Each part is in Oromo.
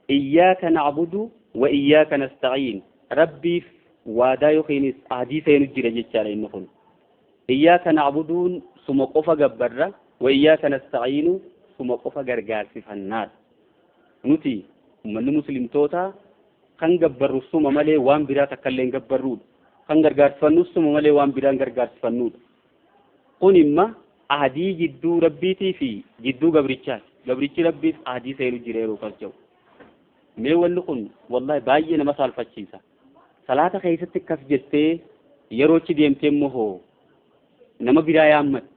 Iyyaaka na'budu wa iyyaaka nasta'iin. Rabbiif waadaa yookiinis ahdii seenu jira jechaadha inni kun. Iyyaaka na'buduun suma qofa gabbarra, wa iyyaaka nasta'iinu suma qofa gargaarsifannaadha. Nuti ummanni muslimtoota kan gabbarru suma malee waan biraa takka illee hin gabbarruudha. Kan gargaarsifannus suma malee waan biraa hin gargaarsifannuudha. Kun imma ahdii jidduu Rabbiitii fi jidduu gabrichaati. Gabrichi Rabbiif ahdii seenu jira yeroo kas jedhu. Mee wanni kun wallahi baay'ee nama saalfachiisa. Salaata keessatti akkas jettee yeroo achi deemtee immoo hoo nama biraa yaammatte,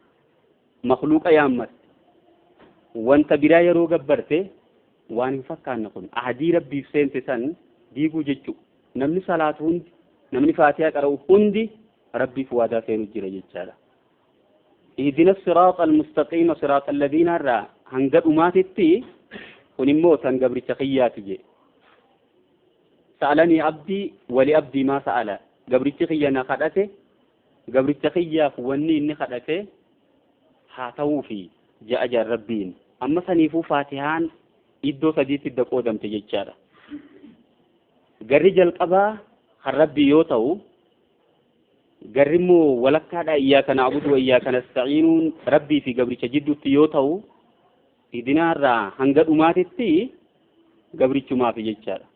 makhluuqa yaammatte, wanta biraa yeroo gabbarte waan hin fakkaanne kun ahdii Rabbiif seente san diiguu jechuu. Namni salaatu hundi, namni Faatihaa qara'u hundi Rabbiif waadaa seenu jira jechaadha. Ihdina siraaxa almustaqiima siraaxa alladhiina irraa hanga dhumaatitti kun immoo tan gabricha kiyyaati jedhe. Sa'alanii abdii wali abdii maa sa'ala. Gabrichi kiyya na kadhate, gabricha kiyyaaf wanni inni kadhate haa ta'uufi ja'a jaan Rabbiin. Amma saniifuu Faatihaan iddoo sadiitti idda qoodamte jechaadha. Garri jalqabaa kan Rabbii yoo ta'u, garri immoo walakkaadha iyyaaka na'budu wa iyyaaka nasta'iinuun Rabbii fi gabricha jidduutti yoo ta'u, ihdinaarraa hanga dhumaatitti gabrichumaafi jechaadha.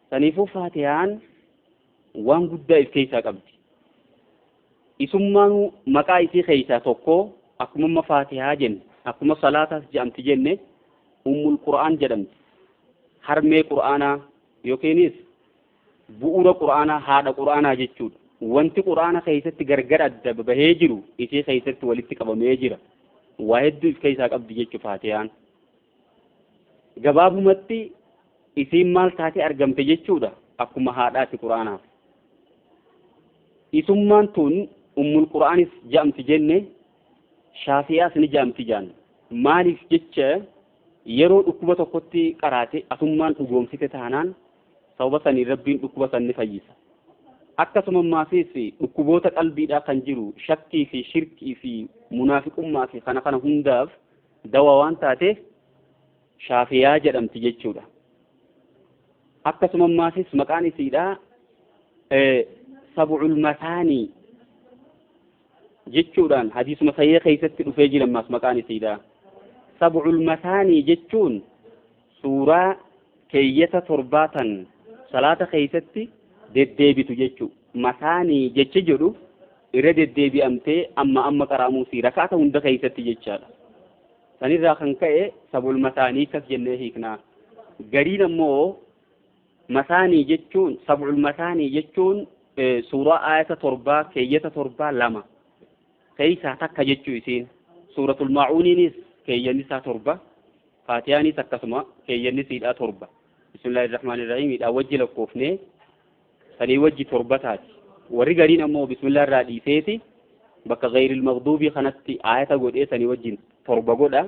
Saniifuu Faatihaan waan guddaa if keessaa qabdi. Isummaanuu maqaa isii keessaa tokko akkuma amma Faatihaa jenne, akkuma salaataas jedhamti jenne, Ummul Qur'aan jedhamti. Harmee Qur'aanaa yookiinis bu'uura Qur'aanaa, haadha Qur'aanaa jechuudha. Wanti Qur'aana keessatti gargar adda bahee jiru isii keessatti walitti qabamee jira. Waa hedduu if keessaa qabdi jechuudha Faatihaan. Gabaabumatti isiin maal taatee argamte jechuudha akkuma haadhaati Qur'aanaaf. Isummaan tun Ummul Qur'aanis jedhamti jenne, Shaafi'aas ni jedhamti jaan. Maaliif jecha yeroo dhukkuba tokkotti qaraate atummaan dhugoomsite taanaan sababa saniin Rabbiin dhukkuba san ni fayyisa. Akkasuma ammaafis dhukkuboota qalbiidhaa kan jiru shakkii fi shirkii fi munaafiqummaa fi kana kana hundaaf dawa waan taateef Shaafiyaa jedhamti jechuudha. Akkasuma ammaafis maqaan isiidhaa sab'ul masaanii jechuudhaan hadiisuma sahiha keessatti dhufee jira ammaas maqaan isiidhaa. Sab'ul masaanii jechuun suuraa keeyyata torbaatan salaata keessatti deddeebitu jechuu. Masaanii jechi jedhu irra deddeebi'amtee amma amma qara'amuu si rakaata hunda keessatti jechaadha. Sanirraa kan ka'e sab'ul masaanii akkas jennee hiikna. Gariin ammoo masaanii jechuun sab'ul masaanii jechuun suuraa aayata torbaa keeyyata torbaa lama keessaa takka jechuu isiin. Suuratul Maa'uuniinis keeyyanni isaa torba, Faatihaanis akkasuma keeyyanni isiidhaa torba. Bismillahir Rahmaanir Rahiim dhaan wajji lakkoofnee sanii wajji torba taati. Warri gariin ammoo bismillah irraa dhiiseeti bakka ghayril maghduubii kanatti aayata godhee sanii wajjin torba godha.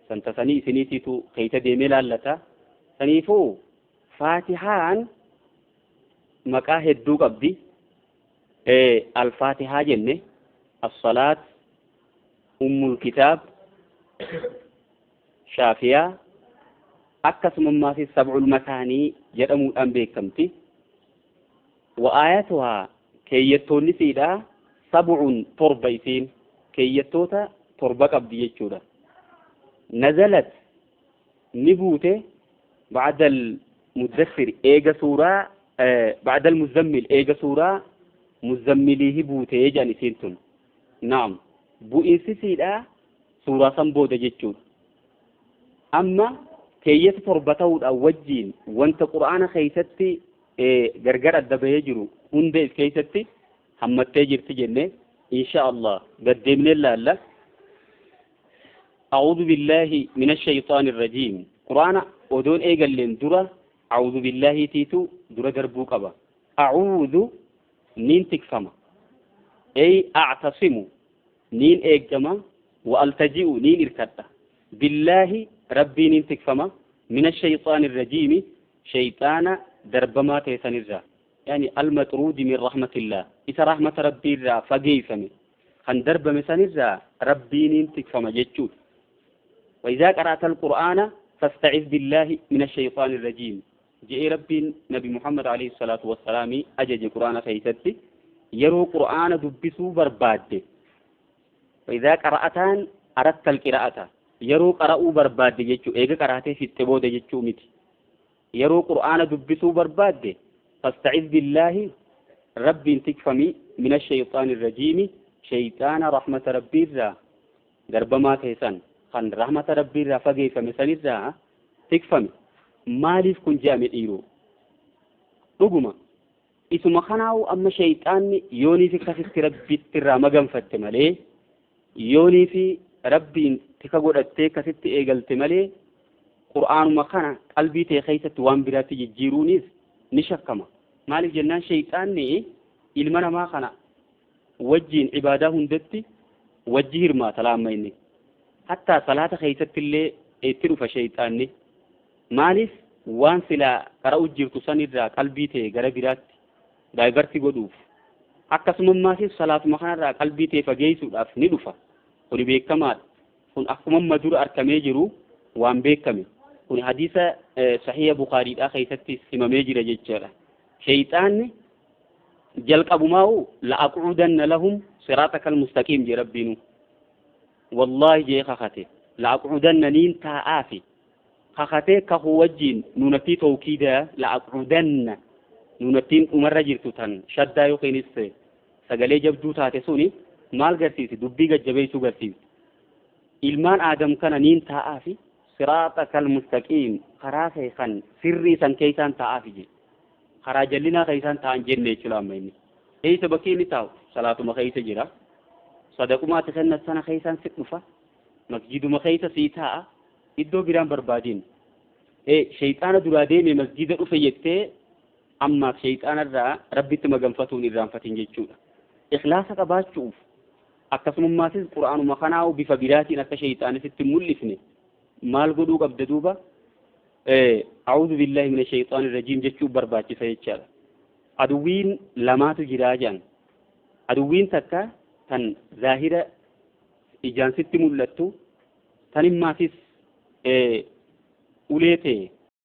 Santa sanii isiniitiitu keessa deemee laallata. Saniifuu Faatihaan maqaa hedduu qabdi. Al-Faatihaa jenne, As-Salaat, Ummul Kitaab, Shaafiyaa, akkasuma ammaafis Sab'ul Masaanii jedhamuudhaan beekamti. Wa aayatuhaa keeyyattoonni siidhaa sab'un torba isiin keeyyattoota torba qabdi jechuudha. Nazalat ni buute ba'dal muddassir eega suuraa ba'dal muzammil eega suuraa muzammiliihi buute jedhan isiin tun. Naam bu'iinsi siidhaa suuraa san booda jechuudha. Amma keeyyata torba ta'uudhaan wajjiin wanta Qur'aana keessatti gargar adda bahee jiru hunda if keessatti hammattee jirti jenne insha Allah gad deemnee laalla. A'uudhu billaahi mina shayxaani rajiim. Qur'aana odoon eegalleen dura a'uudhu billaahiitiitu dura darbuu qaba. A'uudhu niin tikfama. Ey a'tasimu niin eeggama, wa altaji'u niin irkadha, billaahi Rabbii niin tikfama, mina shayxaani rajiimi shayxaana darbamaa ta'e sanirraa, yani almaxruudi min rahmatillah, isa rahmata Rabbii irraa fageeyfame kan darbame sanirraa Rabbii niin tikfama jechuudha. Wa izaa qara'ata alqur'aana فاستعذ بالله من الشيطان الرجيم. جاء ربي نبي محمد عليه الصلاة والسلام أجج قرآن خيستي يرو قرآن دبسو برباد. فإذا قرأتان أردت القراءة يرو قرأوا برباد جيتشو إيجا قرأته في التبود جيتشو متي يرو قرآن دبسو برباد فاستعذ بالله ربي تكفمي من الشيطان الرجيم شيطان رحمة ربي الرا غربما تيسان خان رحمة ربي الرا فقي فمسان الرا تكفمي مالف كن جامع إيرو رقما إسما خناو أما شيطان يوني في كفت ربي الرا مغم فتمالي يوني في ربي تكغور التي إيغل تمالي قرآن ما خنا قلبي تخيسة وان براتي جيرونيز نشكما مالك جنان شيطان إلمنا ما خنا وجين عبادة هندتي وجهر ما تلام إني حتى صلاة خيسة اللي اترف شيطان مالك وان سلا قرأو جيرتو سنرا قلبي تي غربرات دايبرتي قدوف أكسم ما في صلاة ما خنا قلبي تي فجيسو داف ندفا وني بيكمال كن أكمل مدور أركمي جرو وان بيكمل كن حديث صحيح بخاري خيستي سمامي جرا جيتشارا شيطان جلق أبو ماو لأقعدن لهم صراطك المستقيم جي ربينو والله جي خخته لأقعدن نين تآفي خخته كهو وجين نونتي توكيدا لأقعدن نونتين أمر جرتو تن شدا يقينيس سجلي جبدو تاتسوني مال غرسيسي دبي جبيسو غرسيس إلمان آدم كان نين تآفي صراطك المستقيم خرافي خن سري سن كيسان تآفي جي خراج لنا خيسان تان جنة شلام ميني إيه سبكي نتاو صلاة ما خيسة جرا صدق ما تخنا السنة خيسان سكنفة مسجد ما خيسة سيتا إدو جرام بربادين إيه شيطان درادين مسجد أفيته أما شيطان الرا ربي تمغم فتون الرام فتين جتشودا إخلاصك باشوف أكثر ما سيز القرآن ما خناو بفبراتي نك شيطان ست ملفني مال قدوك أبددوبا أعوذ بالله من الشيطان الرجيم جتشو برباتي سيتشال عدوين لما تجراجان عدوين تكا تن ظاهرة إجان ست ملتو تن ما سيز أوليته